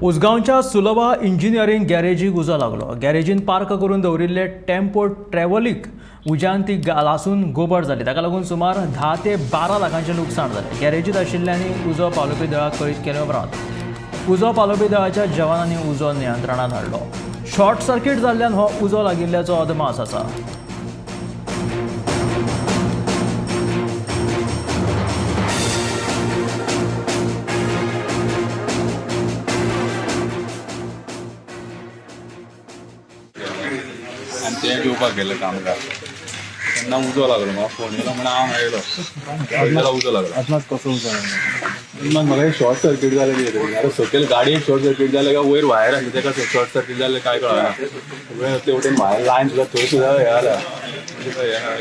उसगांवच्या सुलभा engineering गॅरेजीक उजो लागलो. गॅरेजीन park करून दवरिल्ले टेम्पो ट्रॅव्हलीक उज्यान ती लासून गोबर जाली. ताका लागून सुमार 10 ते 12 लाखांचें लुकसाण जालें. गॅरेजीत आशिल्ल्यांनी उजो पालोवपी दळाक कळीत केले उपरांत उजो पालोवपी दळाच्या जवानांनी उजो नियंत्रणात हाडलो. शॉर्ट सर्किट जाल्ल्यान हो उजो लागिल्ल्याचो अदमास आसा. आनी ते घेवपाक गेले कामगार तेन्ना उजो लागलो. म्हाका फोन येयलो म्हणून हांव येयलो, जाल्यार उजो लागलो. अदमास कसो उजो लागलो? मग म्हाका शॉर्ट सर्कीट जालें कितें तरी. आतां सकयल गाडयेक शॉर्ट सर्कीट जालें काय वयर वायर आसली तेका शॉर्ट सर्कीट जालें काय कळना. सगळें ते वटेन वायर लायन सुद्दां थंय सुद्दां हें जाला,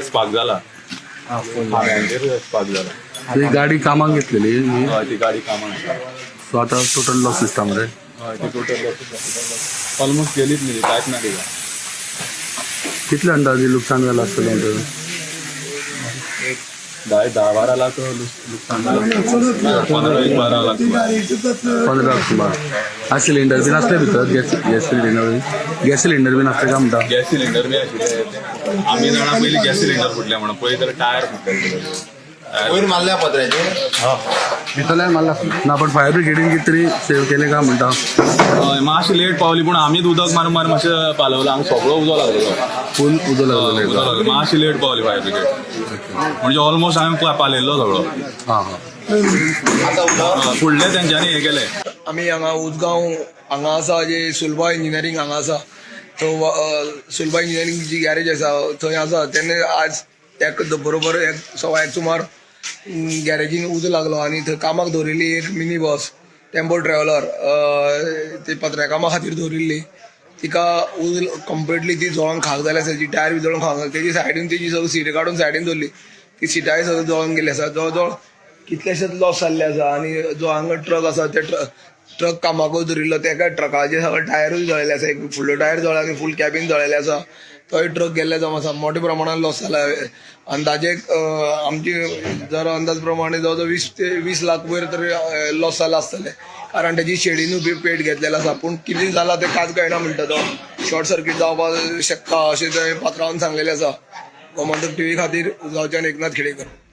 स्पार्क जाला, खांब्यांचेर स्पार्क जाला. ती गाडी कामाक घेतलेली ही. हय, ती गाडी कामाक आसा. सो आता टोटल लॉस दिसता मरे. हय, ती टोटल ऑलमोस्ट गेलीच न्ही, कांयच ना तिका. कितले अंदाजे लुकसाण जालां आसतलें म्हणटा? 10-12 लाख लुकसाण जालां, 15 एक 12 लाख. 15 सुमार. आ सिलिंडर बीन आसले भितर? Gas gas cylinder, gas cylinder बीन आसले काय म्हणटा? गॅस सिलिंडर बी आशिल्ले. आमी जाणा पयलीं गॅस सिलिंडर फुटले म्हणून, पळय तर टायर फुटले. वयर मारल्या पत्र्याचेर. भितरल्यान मारला ना, पण फायर ब्रिगेडीन कितें तरी सेव केलें काय म्हणटा? हय, मातशी लेट पावली पूण आमीच उदक मारून मारून मातशें पालवलां. आमकां सगळो उजो लागलो. फूल उजो उजो लागलो. लागलो, मातशी लेट पावली फायर ब्रिगेड, म्हणजे ऑलमोस्ट हांवें पालयल्लो सगळो. हां हां. आतां उदक फुडले तेंच्यांनी हें केलें. आमी हांगा उजगांव हांगा आसा, जे सुलभा इंजिनियरींग हांगा आसा, तो सुलभा इंजिनियरींग जी गॅरेज आसा थंय आसा. तेन्ना आज एक बरोबर एक 1:15 सुमार गॅरेजीन उजो लागलो आनी थंय कामाक दवरिल्ली एक मिनी बस टेम्पो ट्रॅव्हलर, ती पत्र्या कामा खातीर दवरिल्ली, तिका उजो कंप्लिटली ती जळोन खाक जाली आसा. ती टायर बी जळोन खाक जाली. तेजी सायडीन तेजी सगळी सीट काडून सायडीन दवरली, ती सिटांय सगळी जळोन गेली आसा. जवळ जवळ कितलेशेच लॉस जाल्ले आसा. आनी जो हांगा ट्रक आसा, ते ट्रक कामाकूय दवरिल्लो, तेका ट्रकाचे सगळे टायरूय जळिल्ले आसा. एक फुडलो टायर जळ्ळा आनी फूल कॅबीन जळिल्लें आसा. तोय ट्रक गेल्ले जावन आसा. मोठ्या प्रमाणात लॉस जाला. अंदाजे आमची जर अंदाज प्रमाणे जवळ जवळ 20 ते 20 लाख वयर तरी लॉस जाला आसतले, कारण तेजी शेडीनूय बी पेट घेतलेलो आसा. पूण कितें जाला तें कांयच कळना म्हणटा. तो शॉर्ट सर्कीट जावपाक शकता अशें ते पात्रांवान सांगलेलें आसा. गोमंतक टीव्ही खातीर गांवच्यान एकनाथ खेडेकर.